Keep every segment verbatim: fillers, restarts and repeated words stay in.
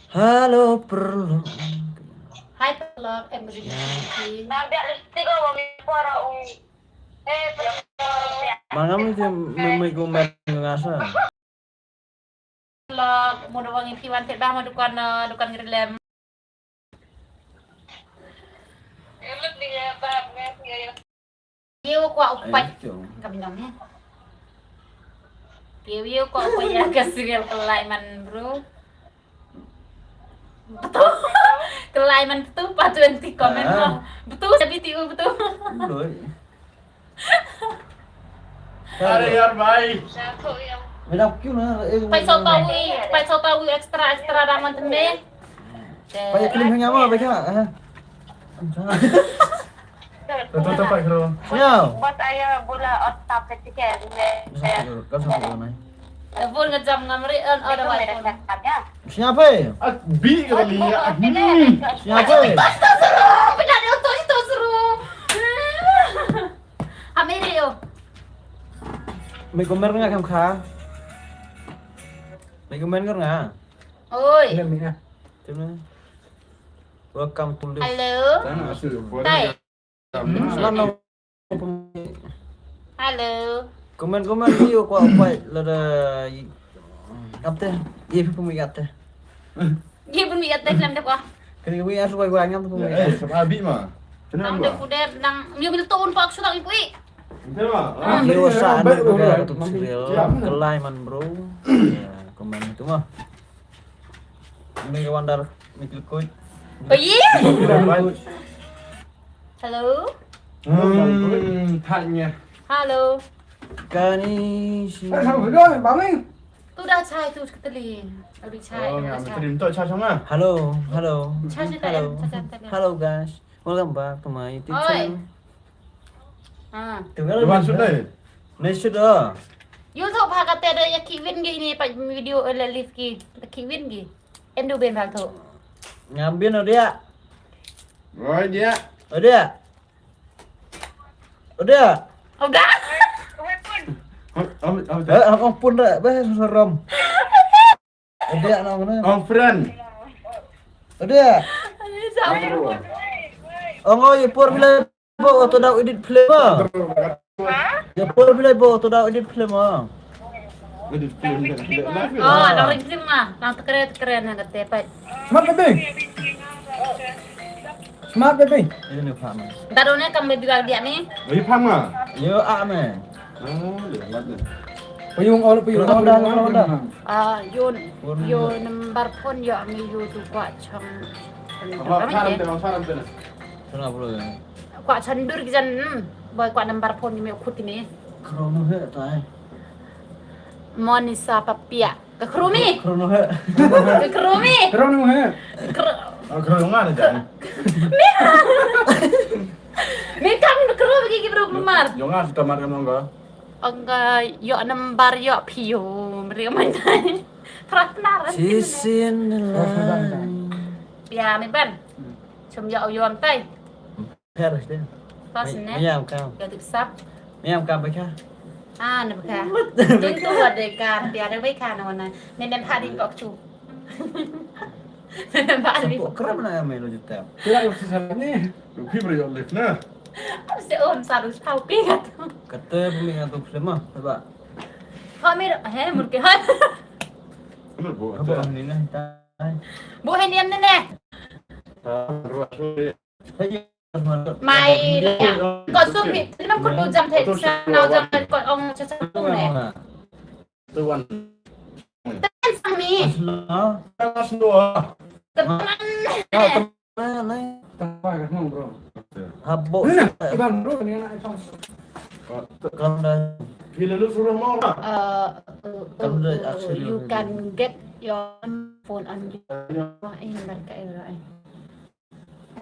Hello, Pyrlok. Hi, Pyrlok. Em ring ki. Nang biak lipstick ko, mami pora ung. Eh, Pyrlok. Mangam ni je mami ko mer ngasa. Pyrlok, mo da wang i phi wan te ba mo dukan, eh, dukan ngi rilem. Yow kwah u pait. Ka bynta ni. Yow, yow kwah u pait ya ka serial Kelaiman, bro. Betul. Kelaiman betul pa twenty comment lo. Betul sa B T O betul. Are yaar bhai. Pait so tawi, pait so tawi extra, extra da man tende. Pait klim hanya ma, pait ka. To, to, to, pait kro. Sñiaw. Bot aya bula ot tap ke tiket. Kan sa ko nai. Bun ngejam ngam ri en ada wai. Sñiaw phi? Bi kali ya. Sñiaw phi? Pina de to to seru. Amere yo. Me ko mer nga kam kha. Me ko mer nga. Oi. Welcome to live. Hello. Tai. Hello. Comment, comment, yow kwah u pait lada. Ap te. Ye phi pynmih ap te. Ye pynmih ap te, klam te kwah. Kani ka wi asu bai bai ngam pynmih. Eh, sama abi ma. Nang de kude, nang, yow bil to un pak sudak i pui. Yow sa na ka tu serial Kelaiman, bro. Ya, comment itu ma. Ini ka wandar mikil kuit. Oh, ye? Hello? Hmm, tanya. Hello. Kani si. Eh, sama dong, Bang Ing. Tu da chai tu ketelin. Abi chai. Oh, tu da ngam chai. Ketelin tu chai sama. Hello, hello. Chai, chai, hello. Chai, chai, chai. Hello, guys. Welcome back to my YouTube channel. Oi. Ah. Tu kan. Dewan sudah. Ni sudah. Yow to pha kate da ya ki win ki ni pa video, eh, live ki. Da ki win ki. Em du ben bang to. Ngam bin o dia. Oi dia. O dia. O dia. O dia. Oi, oi, oi. Eh, ang pun da, ba, seram. O dia, na mana? Ang friend. O dia. Ang oi, por bila Bo, to daw edit film ah. Ya, por bilai bo, to daw edit film ah. Edit film, edit film. Oh, daw edit film ah. Nang tekre, tekre na kate pat. Smart baby. Smart baby. Ini ni paham. Daw ne kam baby bag dia ni. Ini paham ah. Yo, ah, me. Oh, dia mat ni. Payung all, payung all, payung all. Ah, yo, yo number phone yo mi yo tu kwah chang. Apa, salam te, salam te. Sana bro ya. Kwah chandur ki jan, hmm. Boy kwah number phone ni me khut ni. Khronu he tai. Monisa Papia. Ka khrumi. Khronu he. Ka khrumi. Khronu he. Kro- Oh, khronu nga na jan. Me kam khrumi ki bro lumar. Yo nga sa tamar kam nga. Ong ka yo number yo phi yo. Mri man tai. Pratnar. She's in the line. Ya, me ban. Chum yo yo am tai. Paris de. Pas ne? Miam kam. Ya tip sap. Miam kam baka. Ah, ne baka. Jin tu wa de kam, pia de baka na wana. Ne nem phadi pok chu. Ne nem phadi pok. Kram na me lo juta. Pia lo sisa ni. Phi bro yo lift na. Se on saru thau pi kat. Kate pumi ngatu phlema, ba. Ha me he murke ha. Mur bo. Ba ni na. Bu he niam ne ne. Mai le. Ko sum hi, nam ko tu jam the, sa nau jam ko ong cha cha tu ne. Tu wan. Tan sang ni. Teman. Habo. Ibang bro ni anak. Kam da. Bila lu suruh mau lah. Uh, uh, uh, you can get your phone on your.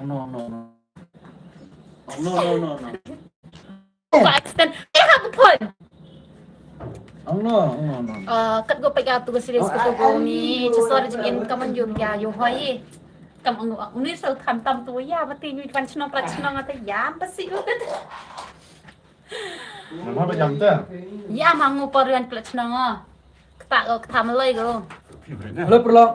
No, no, no. No, no, no, no. Ka accident. Eh, ha, ka phone. No, no, no. Uh, kat go pa ya tu serious ko tu ko ni. Chisor jingin kaman yo ya yo hoi. Kam ang uni sa tham tam tu ya mati ni kan chnong pra chnong ata ya pasi. Nama ba jam ta? Ya mangu porian pla chnong. Kata ko kata malai ko. Hello, Pyrlok.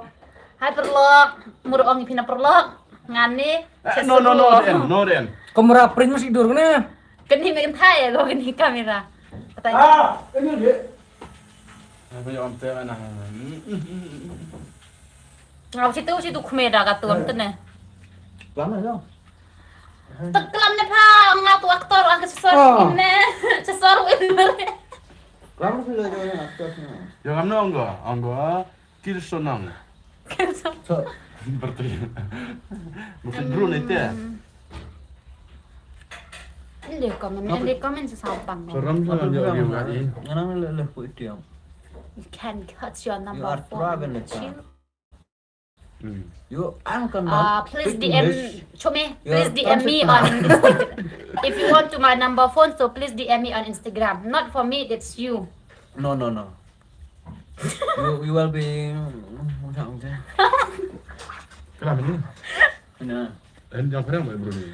Hai paralok, mur ong i phi na paralok. Ngan ni, eh, no, no, no, den, no, den. Kamera print mesti dur ne. Kani me kynthai ya, ko kani kamera. Kata. Ah, ini dia. Apa ya, om te mana? Ngau situ, situ kamera ka tu, om te ne. Lama ya. Teklam ne pha, ngau tu aktor, ang ke sesor, oh, ne. Sesor win mere. Lama sih lah, yang aktor sih. Yang am no, angga, angga. Kil sonang. Kil sonang. So, berarti. Bukan drone itu ya? Hmm. Ende komen, ende komen sa sampang. Seram sa dia. Ngarang le, le, ku itu yang. You can cut your number phone. Hmm. You, I'm gonna, uh, please D M, Chome, please D M me on Instagram. If you want to my number phone, so please D M me on Instagram. Not for me, that's you. No, no, no. You, you will be, kenapa ni? Kenapa? Lain yang friend, bro, ni.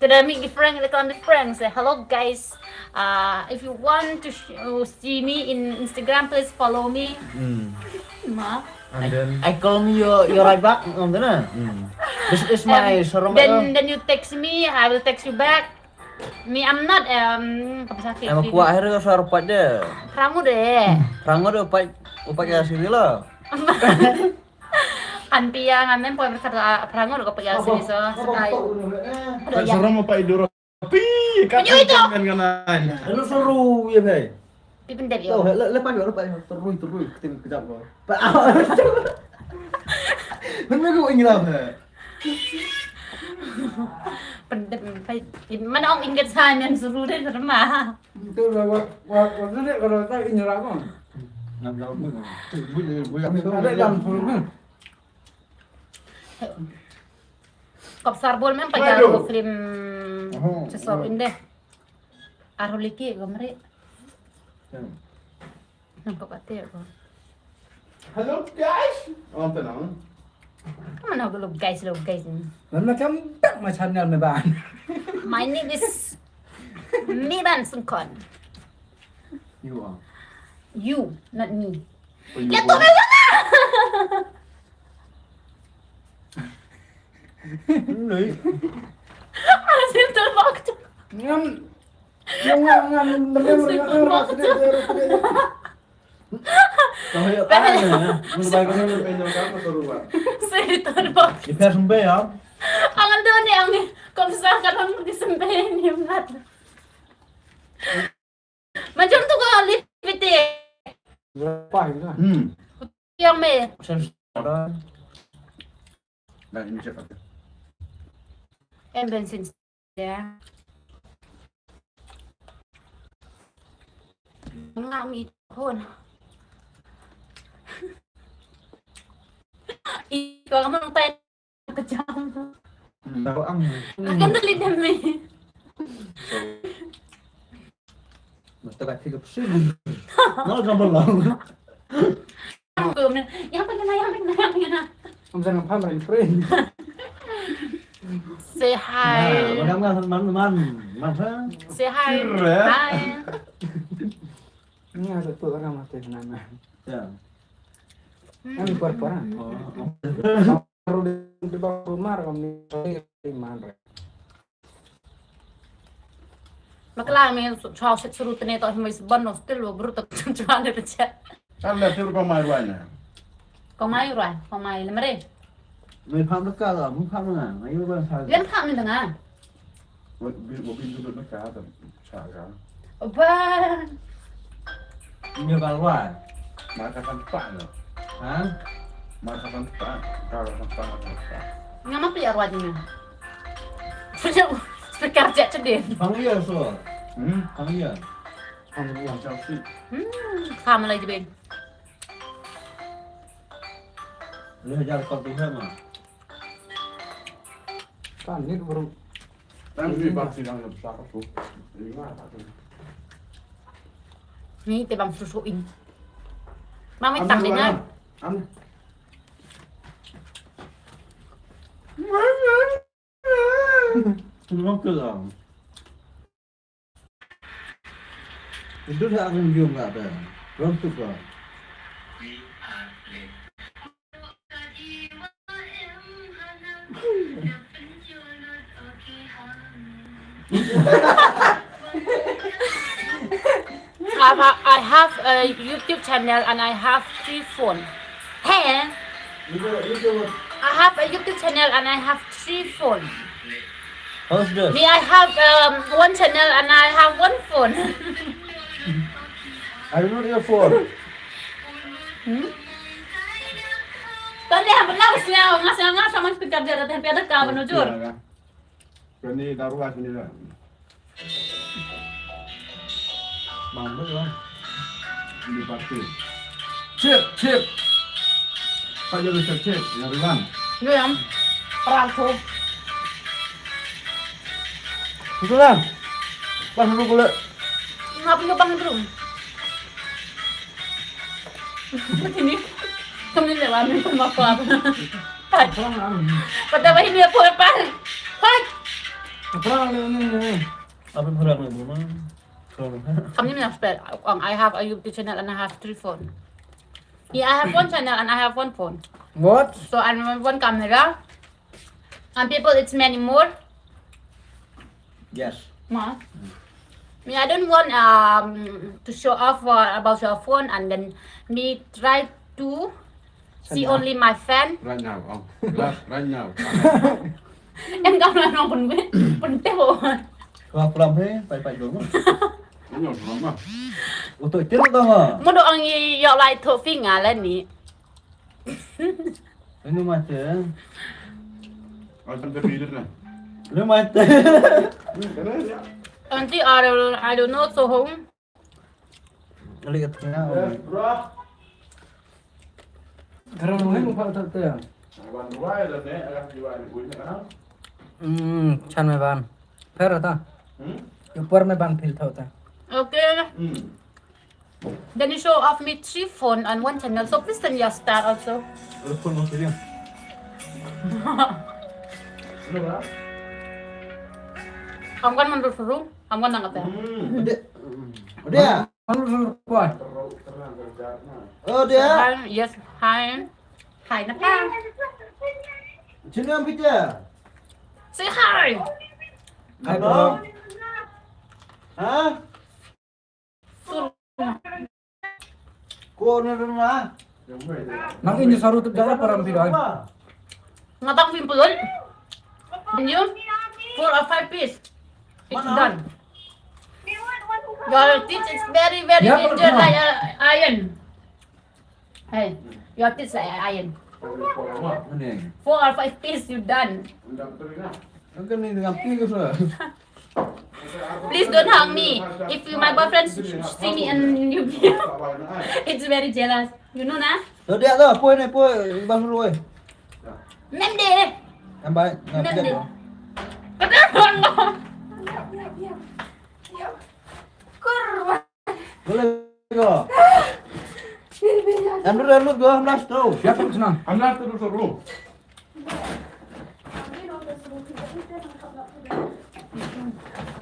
Today meet the friend, the friend say, "Hello, guys. Uh, if you want to sh-, uh, see me in Instagram, please follow me." Hmm. Ma. And then I call me your, your right back, ngam tu na. Hmm. This is my, um, showroom, then, then you text me, I will text you back. Me, I'm not, um, apa sakit? Em, kuat hari tu suara pat dia. Rangu deh. Rangu deh, upat, upat ya sini lah. Anti yang amen, poi berkata, ah, perangu ko pagi sini, so, sekai. Aduh, ya. Seru mau pai duro. Pi, kat itu. Kan ngana. Lu seru ya, bai. Pi pendek yo. Tuh, le, le, pai, le, pai, terus, terus, ketim kejap ko. Pa, mana ko ingin apa? Pendek, pai, mana ong inget sa, men seru deh, serem ah. Itu lah, wa, wa, wa, tu deh, kalau tak ingin apa? Ngam tahu pun. Ada dalam pun. Kop sarbol mem pajal ko film sesor inde. Arho liki ko meri. Nang ko pate ko. Hello guys. Om tenang. Mana hello guys, hello guys. Mana kam tak ma channel me ban. My name is Miban Sungkon. You are. You, not me. Oh, you. Ya tu me sana. Nui. Asin terbak tu. Ngam, ngam, ngam, ngam, ngam, ngam, ngam, ngam, ngam. Kau ya, ah, ya. Mun bai kau ni penyong kamu tu rupa. Saya terbak. Kita sampai ya. Angan tu ni, angan. Kau besar kan orang di sampai ni, Mat. Macam tu ko lipstick. Lepas ni lah. Hmm. Yang me. Sen-, dah ini cakap. Em bensin ya. Ngam i hon. I ko ngam tai. Kejam. Hmm, tahu ang. Akan tu lidah me. Mata kaki ke pusing. Mau gambar lah. Yang pengen, yang pengen, yang pengen. Om sana pam rin friend. Say hi. Nah, man, man, man, man, ha? Say hi. Kira. Hi. Ini ada tu orang mati nana. Ya. Hmm. Kan kuat-kuat. Oh. Baru di, di bawah rumah, kami di mana? Makla me chwa set suru tene to himai seban no still wo bru tak chwa ne pecha. Kan le tur ko mai ruai ne. Ko mai ruai, ko mai le mere. Me pham le ka la, mu pham na, ayu ba sa. Lem pham ni nga. Wo bi, wo bi du le ka ta cha ka. Ba. Nyo ka ruai. Ma ka kan pa no. Ha? Ma ka kan pa, ka kan pa, ka kan pa. Nga ma pi arwah ni. Speaker cek cedin. Pang iya so. Hmm? Pang iya. Pang iya. Hmm, sama lagi ben. Lu hajar kau tu sama. Kan ni baru. Kan ni pasti yang besar tu. Ini apa tu? Ni te bang susuin. Mami tang ni na. Am. Kenapa tu lah? Itu dah akan gium kat atas. Rontuk lah. I ha-, I have a YouTube channel and I have three phone. Hey, I have a YouTube channel and I have three phone. How's this? Me, I have, um, one channel and I have one phone. I don't know your phone. Hmm? Tadi apa nak siang, ngas, ngas sama speaker dia, tapi ada kawan jujur. Kani daru sini dah. Bang, bang. Ini pasti. Chip, chip. Pak Jero, chip, chip. Yang ringan. Ini yang perang tu. Itu lah. Pas dulu pula. Ngap ni bang dulu. Ini. Kami ni lah, ni pun makan. Pat. Pat, apa ini apa, Pat? Pat. Apa ni, ni, ni? Apa kurang ni, Buma? Kurang. Kami ni spell. Um, I have a YouTube channel and I have three phone. Yeah, I have one channel and I have one phone. What? So, and one camera. And people, it's many more. Yes. Ma. Me, I don't want, um, to show off, uh, about your phone, and then me try to see only my fan. Right now, oh. Right, right now. Em kam la nong pun, pun te ho. Wa pram he, pai pai dong. Ano, pram ma. Uto tir dong. Mo do ang i yo lai tho finger la ni. Anu mate. Anu mate. Auntie, I don't, I don't know, so home. Lihat kena. Garam ni mo pa ta ta. Hmm, chan me ban. Pher ta. Hmm? Upar me ban phil tha ta. Okay. Hmm. Then you show off me three phone on one channel, so please send your star also. Telepon mo sini. Ano ba? Ang kan menurut room, ang kan nangkata. Hmm. Udah. Udah. Menurut room kuat. Oh, dia. Hi, yes, hi. Hi, napa? Sini ang pita. Say hi. Hi, bro. Ha? Ko na na. Nang ini saru tu jaga param pidai. Ngatang pimpulun. Binyu. Four or five piece. It's done. Your teeth is very, very dangerous like, uh, iron. Hey, your teeth like iron. Four or five piece, you done. Ang kan ni dengan pi ke sa. Please don't hug me. If you, my boyfriend s-, s-, see me and you, it's very jealous. You know na? Lo dia tu, poi ni, poi, bang dulu, eh. Mem de. Yang baik, yang Mem de. Kata bang. Kurwa. Boleh ko. Em dulu, em dulu, go, em last tu. Siap, terus senang. Em last tu, terus dulu.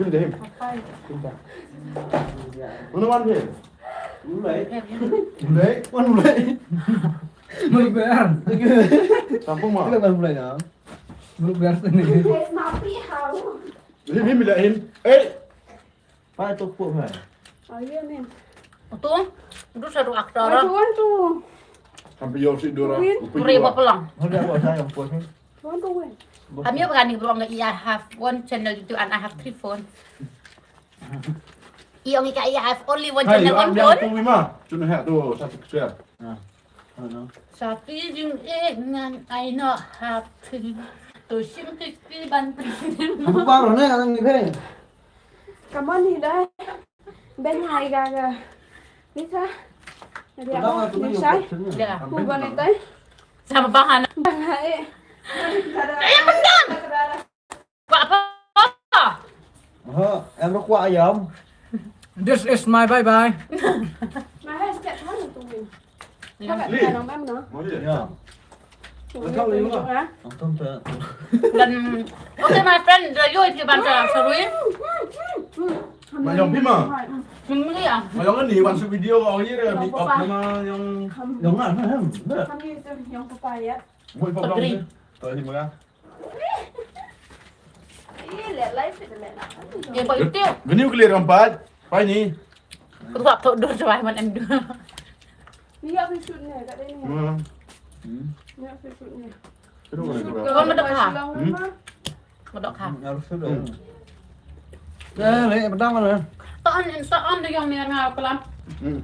Pindah, Him. Pindah. Mana wan, Him? Mulai. Mulai? Wan mulai. Mulai bayar. Kampung mah. Kita wan mulai na. Mulai bayar sini. Him, Him, bila Him. Eh. Pa tu puk ha. Oh, iya, ni. Tu, tu satu aktor. Oh, tuan tu. Sampai yo si dora. Win. Upi Beri dua. Bapelang. Ada apa saya yang puas ni? Tuan tu, Win. Kami apa kan ni, bro, nggak, I have one channel gitu and I have three phone. Iyo, ngi ka, I have only one channel, one phone. Hai, yang tu lima. Cuma hak tu, satu kecil. Ha. Sati jing eh ngan ai no hap. To sim ki ki ban. Apa baru ni, orang ni, hei? Kamu ni dah. Ben hai ga ga. Ni sa. Jadi apa? Ni sai. Ya. Ku ban ni tai. Sama bahan. Ban hai. Eh, bentar. Wa pa. Ha, em ruh kwah ayam. This is my bye bye. My hair is cut one to me. Lee. Lee. Ya. Betul ni, Mak. Dan, okay, my friend, the you if you want to, sorry. Mayong Bima. Bima ya. Mayong ni, wan sa video ko, oh, iya, di up nama yang. Yang mana, em? Kami itu yang papaya. Buat apa? Agree. Tahu ni, Mak. Ye ba itiu. Vini u kli ram pat. Pai ni. Ku tu ap thok dur chwa man em dur. Ni ya fi sut ni, ka dei ni. Hmm. Ni ya fi sut ni. Kon ma dok ha. Hmm. Ma dok ha. Harus sudah. Eh, ni pedang mana? Taan, taan de yong ni nga pelam. Hmm.